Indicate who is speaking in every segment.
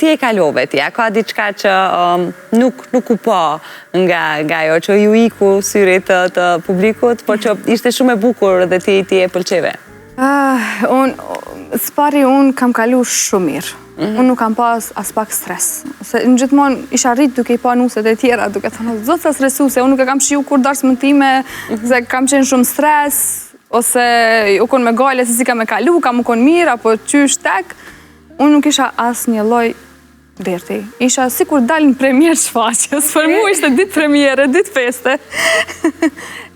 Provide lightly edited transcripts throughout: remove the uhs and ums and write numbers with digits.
Speaker 1: Si e kalove ti? A ka diçka që um, nuk, nuk u pa nga, nga ajo që ju iku syrit të, të publikut, por që ishte shumë e bukur dhe ti, ti e pëlqeve?
Speaker 2: Uh, unë, s'pari unë kam kalu shumë mirë. Mm -hmm. Unë nuk kam pas as pak stres. Se në gjithmonë isha rrit duke i pa nuset e tjera, duke thënë, zot sa stresuse, unë nuk e kam shiju kurrë darsmën time, mm -hmm. se kam qenë shumë stres, ose u konë me gajle se si kam me kalu, kam u konë mirë, apo qysh tek. Unë nuk isha asnjë lloj derti. Isha sikur dal në premierë shfaqjes. Për mu ishte ditë premiere, ditë feste.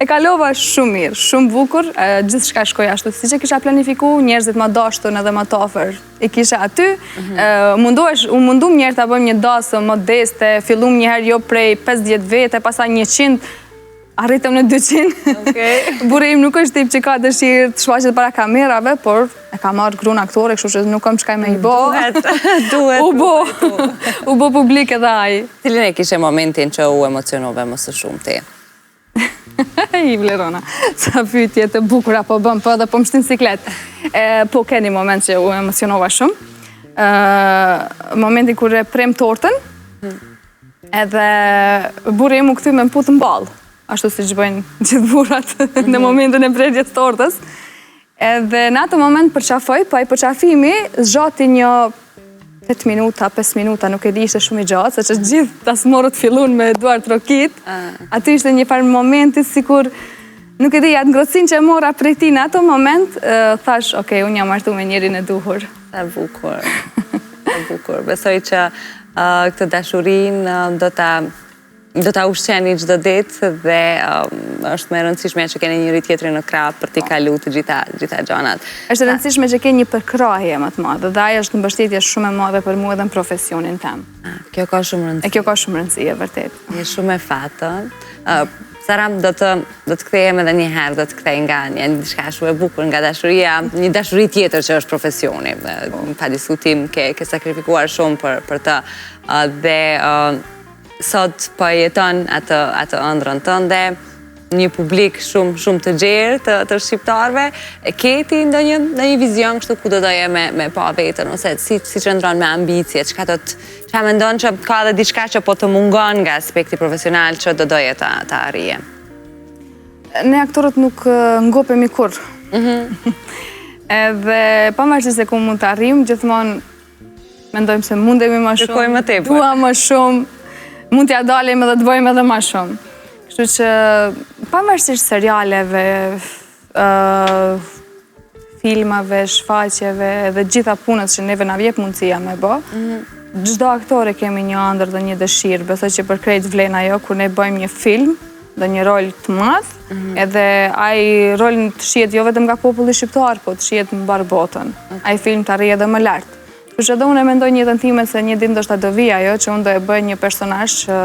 Speaker 2: e kalova shumë mirë, shumë bukur, gjithçka shkoi ashtu siç e kisha planifiku, njerëzit ma dashtun edhe ma t'afër i kisha aty. Mm -hmm. U mundum njëherë ta bëjmë një dasëm modeste, fillum njëherë jo prej 50 vete, pastaj 100, arritëm në 200.
Speaker 1: Okay.
Speaker 2: Burri im nuk është tip që ka dëshirë të shfaqet para kamerave, por e ka marrë grun aktore, kështu që nuk kam çka me i bo.
Speaker 1: Duhet, duhet.
Speaker 2: U bo, u bo publik edhe ai.
Speaker 1: Cilin e kishe momentin që u emocionove më së shumti?
Speaker 2: I Blerona, sa pyetje të bukura po bën, po edhe po më shtin siklet. E, po ke një moment që u emocionova shumë. E, momentin kur e prem tortën, Edhe burri im u kthy me më puth në ballë, ashtu siç bëjnë gjithë burrat mm -hmm. në mhm. momentin e prerjes tortës. Edhe në atë moment përqafoj, po ai përqafimi zgjati një 8 minuta, 5 minuta, nuk e di ishte shumë i gjatë, se që gjithë dasmorët fillun me duartrokit. Ah. Aty ishte një farë momenti sikur nuk e di, atë ngrohtësinë që e mora prej tij në atë moment, thash, ok, unë jam martu me njerin e duhur.
Speaker 1: Sa bukur. Sa bukur. Besoj që këtë dashurinë do ta do ta ushqeni çdo ditë dhe është më e rëndësishme që keni njëri tjetrin në krah për t'i kalu të gjitha gjitha gjanat.
Speaker 2: Është e rëndësishme që ke një përkrahje më të madhe dhe ajo është mbështetje shumë e madhe për mua edhe në profesionin tem.
Speaker 1: Kjo ka shumë rëndësi.
Speaker 2: E kjo ka shumë rëndësi, e vërtet.
Speaker 1: Je shumë me fat, ë. Sara, do të do të kthehem edhe një herë, do të kthej nga një diçka shumë e bukur nga dashuria, një dashuri tjetër që është profesioni. Pa diskutim ke ke sakrifikuar shumë për për të dhe sot po e jeton atë atë ëndrrën tënde një publik shumë shumë të gjerë të të shqiptarëve. E ke ti ndonjë ndonjë vizion kështu ku do doje me me pa veten ose si si qëndron me ambicie, çka do të Çka mendon që ka dhe diçka që po të mungon nga aspekti profesional që do doje ta, ta arrije?
Speaker 2: Ne aktorët nuk ngopemi kurrë. Mhm. Edhe pavarësisht se ku mund të arrijmë, gjithmonë mendojmë se mundemi më shumë.
Speaker 1: Kërkojmë më tepër.
Speaker 2: Duam më shumë, mund t'ja dalim edhe të bëjmë edhe më shumë. Kështu që pavarësisht serialeve, filmave, shfaqjeve dhe gjitha punës që neve na jep mundësia me bo, mhm. çdo aktor e kemi një andër dhe një dëshirë, besoj që për krejt vlen ajo, kur ne bëjmë një film dhe një rol të madh, mhm. edhe ai rol të shihet jo vetëm nga populli shqiptar, po të shihet në mbarë botën. Ai film të arrijë edhe më lart. Kështu që edhe unë e mendoj në jetën time se një ditë ndoshta do vijë ajo që unë do e bëj një personazh që